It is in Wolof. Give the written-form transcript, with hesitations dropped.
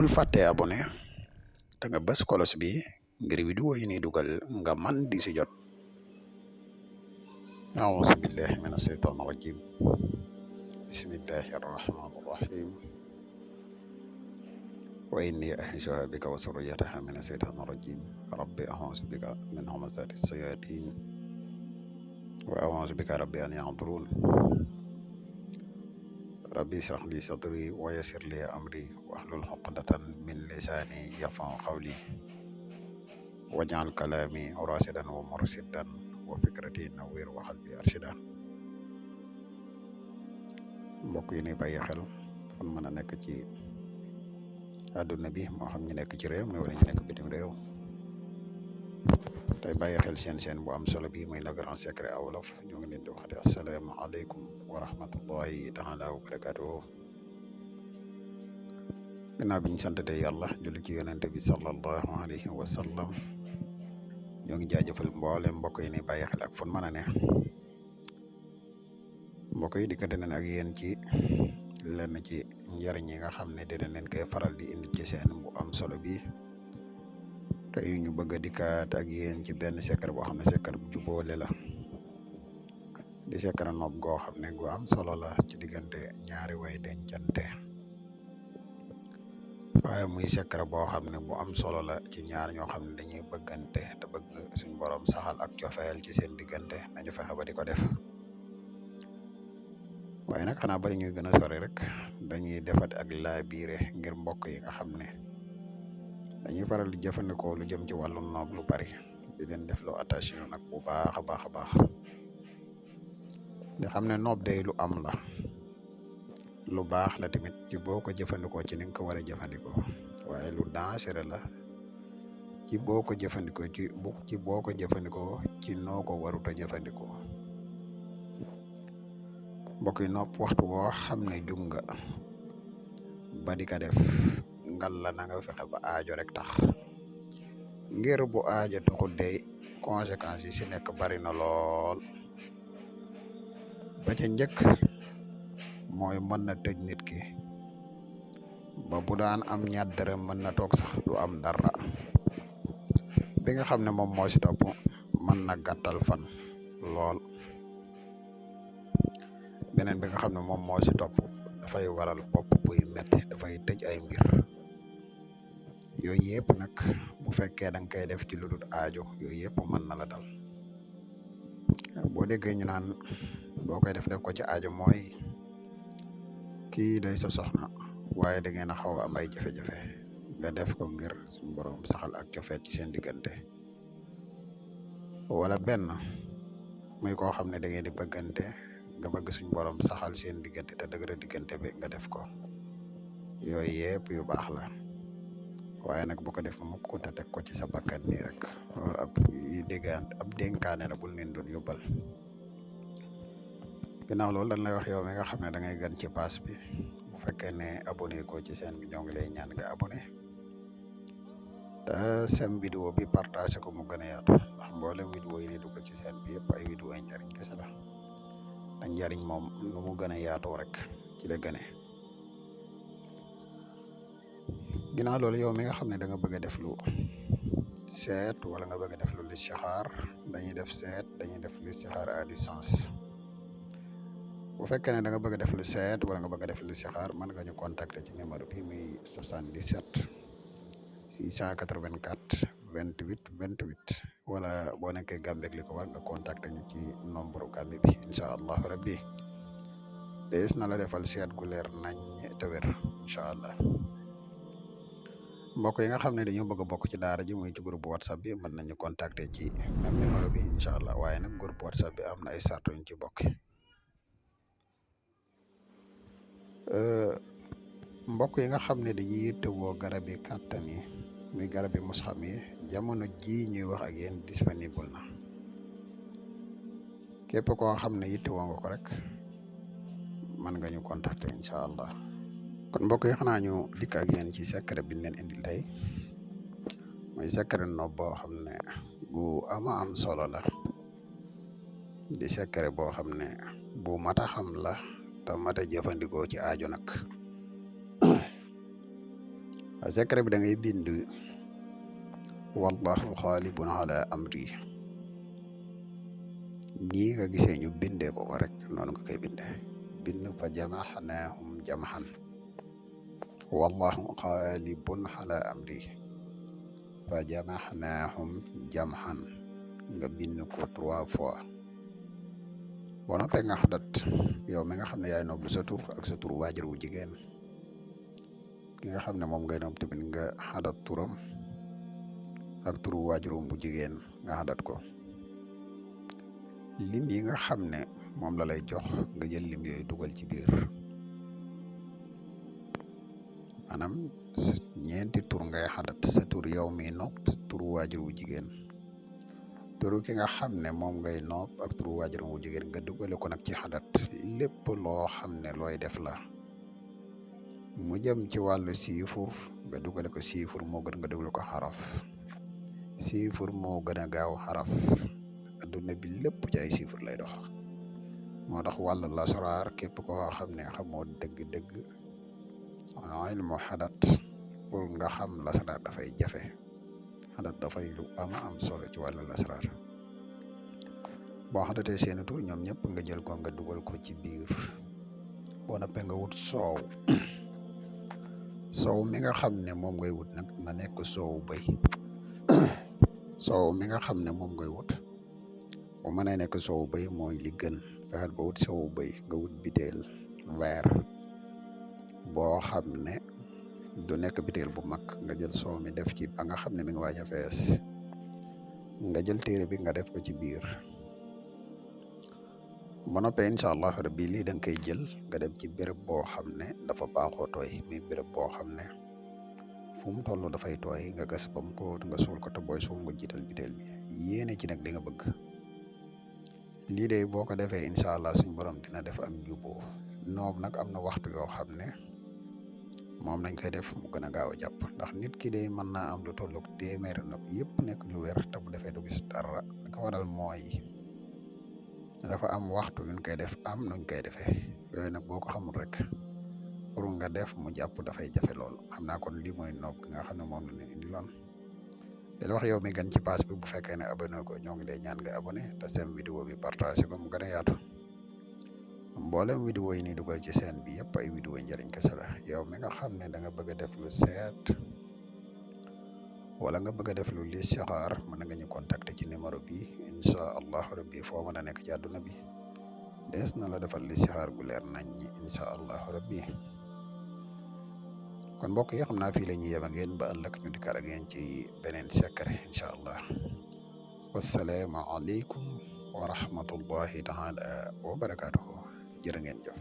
bul fàtte abonné te nga bës kolos bi ngir vidéo yi ni dugal nga man di si jot. a'uuzu billahi mina shaytaani rajim. bismillahi arrahmaani arrahim. wa inni u'iizuha bika wa zurriyyataha mina shaytaani rajim. rabbi a'uuzu bika min hamazaati shayaatiin wa a'uuzu bika rabbi an yahduruun. rabbi ishrah li sadri wa yassir li amri wahlul uqdatan min lisaani yafqahu qawli waj'al kalaami raashidan wa murshidan wa fikrati nawwir wa qalbi arshida. mbokk yi ni bàyyi xel fan mën a nekk ci àdduna bi moo xam ñu nekk ci réew mi wala ñu nekk bitim réew tey bàyyi xel seen chaîne bu am solo bi muy Le Grand Secret à Wolof ñoo ngi leen di wax assalaamu aleykum wa rahmatullahi taala wa barakatuhu. ginnaaw bi ñu santate yàlla julli ci yonente bi sallallahu alayhi wa sallam ñoo ngi jaajëfal mboolem mbokk yi ni bàyyi xel ak fun mën a ne. mbokk yi dikkante nañ ak yéen ci lenn ci njariñ yi nga xam ne dinañ leen koy faral di indi ci seen bu am solo bi tey ñu bëgg a dikkaat ak yéen ci benn secret boo xam ne secret bu jubóole la di secret nopp goo xam ne gu am solo la ci diggante ñaari way dencante, waaye muy secret boo xam ne bu am solo la ci ñaar ñoo xam ne dañuy bëggante te bëgg suñ borom saxal ak cofeel ci seen diggante nañu fexe ba di ko def. waaye nag xanaa bari ñuy gën a sori rek dañuy defat ak laa biire ngir mbokk yi nga xam ne dañuy faral di jëfandikoo lu jëm ci wàllum noob lu bari di leen def loo attention nag bu baax a baax a baax di xam ne noob day lu am la lu baax la tamit ci boo ko jëfandikoo ci ni nga ko war a jëfandikoo, waaye lu dangereux la ci boo ko jëfandikoo ci boo ko jëfandikoo ci noo ko warut a jëfandikoo. mbokk yi nopp waxtu woo xam ne jug nga ba di ko def ngal la na nga fexe ba aajo rek tax, ngir bu aajo taxul day conséquences yi si nekk bari na lool. ba ca njëkk mooy mën na tëj nit ki ba bu daan am ñaar dërëm mën na toog sax du am dara. bi nga xam ne moom moo si topp mën na gàttal fan lool. beneen bi nga xam ne moom moo si topp dafay waral bopp buy metti, dafay tëj ay mbir. yooyu yëpp nag bu fekkee da nga koy def ci lu dul aajo yooyu yëpp mën na la dal. boo déggee ñu naan boo koy def ko ci aajo mooy kii day sa soxna waaye da ngeen a xaw a am ay jafe-jafe nga def ko ngir suñu borom saxal ak cofeet ci seen diggante. wala benn muy koo xam ne da ngeen di bëggante nga bëgg suñu borom saxal seen diggante te dëgëra diggante bi nga def ko. yooyu yëpp yu baax la waaye nag bu ko def mukk te teg ko ci sa bakkan nii rek loolu ab dénkaane la bul leen doon yóbbal. ginnaaw loolu dañ lay wax yow mi nga xam ne da ngay gan ci pass bi, bu fekkee ne abonné ko ci chaîne bi ñoo ngi lay ñaan nga abonné te sem vidéo bi partagé ko mu gën a yaatu, ndax mboolem vidéo yi ni dugg ci chaîne bi yëpp ay vidéo yi njariñ kese la. da njariñ moom nu mu gën a yaatoo rek ci la gëne. ginnaaw loolu yow mi nga xam ne da nga bëgg a def lu seet wala nga bëgg a def lu listixaar, dañuy def seet dañuy def listixaar à distance. bu fekkee ne da nga bëgg a def lu seet wala nga bëgg a def lu listixaar mën nga ñu contacter ci numéro bi muy 77 684 28 28 wala boo nekkee Gambie li ko war nga contacter ñu ci nombre Gambie bi incha allahu rabbi dees na la defal seet gu leer nañ te wér incha allah. mbokk yi nga xam ne dañoo bëgg a bokk ci daara ji muy ci groupe whatsapp bi mën nañu contacter ci même numéro bi incha allah, waaye nag groupe whatsapp bi am na ay sartu ñu ci bokk. mbokk yi nga xam ne dañuy yittewoo garab yi kàttan yi muy garab yi musxam yi jamono ji ñuy wax ak yéen disponible na. képp koo xam ne yittewoo nga ko rek mën nga ñu contacter incha allah. kon mbokk yi xanaa ñu dikk ak yéen ci secret bi ñu leen indil tey muy secret nopp boo xam ne bu ama am solo la, di secret boo xam ne bu mat a xam la te mat a jëfandikoo ci aajo nag. secret bi da ngay bind wallahu xaalibun ala amri nii nga gisee ñu bindee ko rek noonu nga koy bind fa jamaxnaahum jamxan wallahu xaalibun ala amri fa jamaxnaahum jamxan nga bind ko 3 fois boo noppee nga xadat yow mi nga xam ne yaay nopp sa tur ak sa tur waajur wu jigéen ki nga xam ne moom ngay nopp tamit nga xadat turam ak turu waajurum bu jigéen nga xadat ko lim yi nga xam ne moom la lay jox nga jël lim yooyu dugal ci biir maanaam ñeenti tur ngay xadat sa tur yow mi nopp turu waajur wu jigéen turu ki nga xam ne moom ngay nopp ak turu waajurum wu jigéen nga dugale ko nag ci xadat lépp loo xam ne looy def la mu jëm ci wàllu chiffre nga dugale ko chiffre moo gën nga dugale ko xaraf chiffre moo gën a gaaw xaraf adduna bi lépp ci ay chiffre lay dox moo tax wàllu lasraar képp koo xam ne xamoo dëgg-dëgg ilmu xadat pour nga xam lasraar dafay jafe xadat dafay lu am solo ci wàllu lasraar boo xadatee seeni tur ñoom ñëpp nga jël ko nga dugal ko ci biir boo noppee nga wut soow mi nga xam ne moom ngay wut nag na nekk soow bëy soow mi nga xam ne moom ngay wut bu mënee nekk soow bëy mooy li gën fexeel ba wut soow bëy nga wut biteel verre boo xam ne du nekk biteel bu mag nga jël soow mi def ci ba nga xam ne mi ngi waaj a fees nga jël téere bi nga def ko ci biir ba noppee incha allah rabbi lii da nga koy jël nga dem ci béréb boo xam ne dafa baaxoo tooy mais béréb boo xam ne fu mu toll dafay tooy nga gas ba mu ko nga suul ko te booy suul nga jiital biteel bi yéene ci nag li nga bëgg lii de boo ko defee incha allah suñ borom dina def ak juboo noob nag am na waxtu yoo xam ne moom nañ koy def mu gën a gaaw a jàpp ndax nit ki de mën naa am lu tollook téeméeri nopp yëpp nekk lu wér te bu defee du gis dara li ko waral mooy dafa am waxtu yuñ koy def am nuñ koy defee yooyu nag boo ko xamul rek pour nga def mu jàpp dafay jafe lool xam naa kon lii mooy noob gi nga xam ne moom la ñu indi loon di la wax yow mi gan ci page bi bu fekkee ne abonné ko ñoo ngi lay ñaan nga abonné te seen vidéo bi partagé ko mu gën a yaatu mboolem vidéo yi nii dugal ci seen bi yëpp ay vidéo njëriñ kese la yow mi nga xam ne da nga bëgg a def lu seet wala nga bëgg a def lu listixaar mën nga ñu contacter ci numéro bi incha allahu rabbi foo mën a nekk ci àdduna bi dees na la defal listixaar gu leer nañ ñi incha allahu rabbi kon mbokk yi xam naa fii la ñuy yem ak yéen ba ëllëg ñu dikkaat ak yéen ci beneen secret incha allah wassalaamu aleykum wa rahmatullahi taala wa barakaatuhu jërë ngeen jëf